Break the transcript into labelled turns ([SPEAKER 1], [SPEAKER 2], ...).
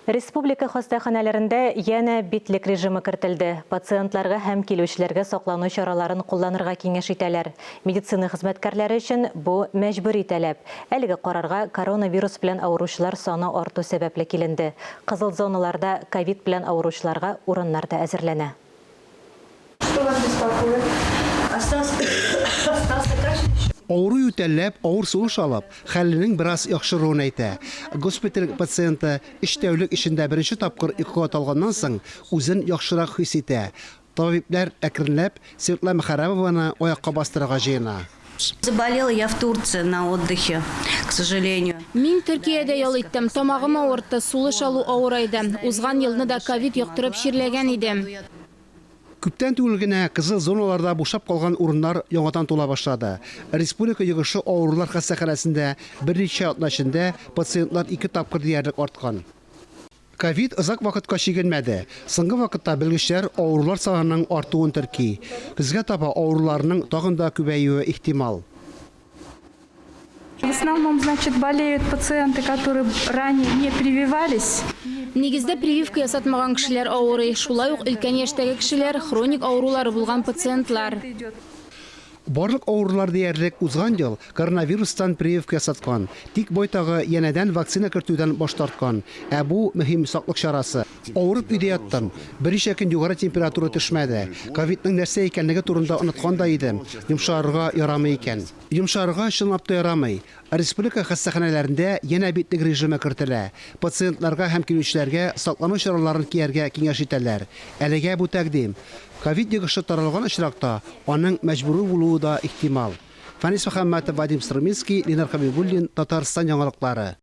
[SPEAKER 1] Республика хастаханәләрендә янә битлек режимы кертелде. Пациентларга һәм килүчеләргә саклану чараларын кулланырга киңәш итәләр. Медицина хезмәткәрләре өчен бу мәҗбүри таләп. Әлеге карарга коронавирус белән авыручылар саны арту сәбәпле киленде. Кызыл зоналарда ковид белән авыручыларга урыннар да әзерләнә.
[SPEAKER 2] Что вас беспокоит? Остался, остался кашель еще.
[SPEAKER 3] Авыру ютәлләп, авыр сулыш алып, хәленең бераз яхшыруын әйтә. Госпиталь пациенты өч тәүлек эчендә беренче тапкыр йокыга талганнан соң, үзен яхшырак хис итә. Табибләр әкренләп Светлана Мөхәррәмованы аякка бастырырга җыена.
[SPEAKER 4] Заболела я в Турции на отдыхе, к сожалению.
[SPEAKER 5] Мин Төркиядә ял иттем. Тамагым авыртты, сулыш алу авырайды. Узган елны да ковид йоктырып чирләгән идем.
[SPEAKER 3] Күптән түгел генә кызыл зоналарда бушап калган урыннар яңадан тула башлады. Республика йогышлы авырулар хастаханәсендә берничә атна эчендә пациентлар ике тапкыр диярлек арткан. Ковид озак вакытка чигенмәде. Соңгы вакытта белгечләр авырулар санының артуын терки. Көзгә таба авыруларның тагын да күбәюе ихтимал.
[SPEAKER 2] В основном, значит, болеют пациенты, которые ранее не прививались.
[SPEAKER 5] Нигездә прививка ясатмаган кешеләр авырый, шулай ук өлкән яшьтәге кешеләр, хроник авырулары булган пациентлар.
[SPEAKER 3] Барлык авырулар диярлек узган ел коронавирустан прививка ясаткан, тик байтагы янәдән вакцина кертүдән баш тарткан. Ә бу, мөһим саклык чарасы. Авырып өйдә яттым. Берничә көн югары температура төшмәде. Ковидның нәрсә икәнлеге турында оныткан да идем. Йомшарырга ярамый икән. Йомшарырга чынлап та ярамый. Республика хастаханәләрендә янә битлек режимы кертелә. Пациентларга һәм килүчеләргә саклану чараларын кияргә киңәш итәләр. Әлегә бу тәкъдим. Ковид йогышы таралган очракта, аның мәҗбүри булуы да ихтимал. Фәнис Мөхәммәтов, Вадим Струминский, Ленар Хәбибуллин, Татарстан яңалыклары.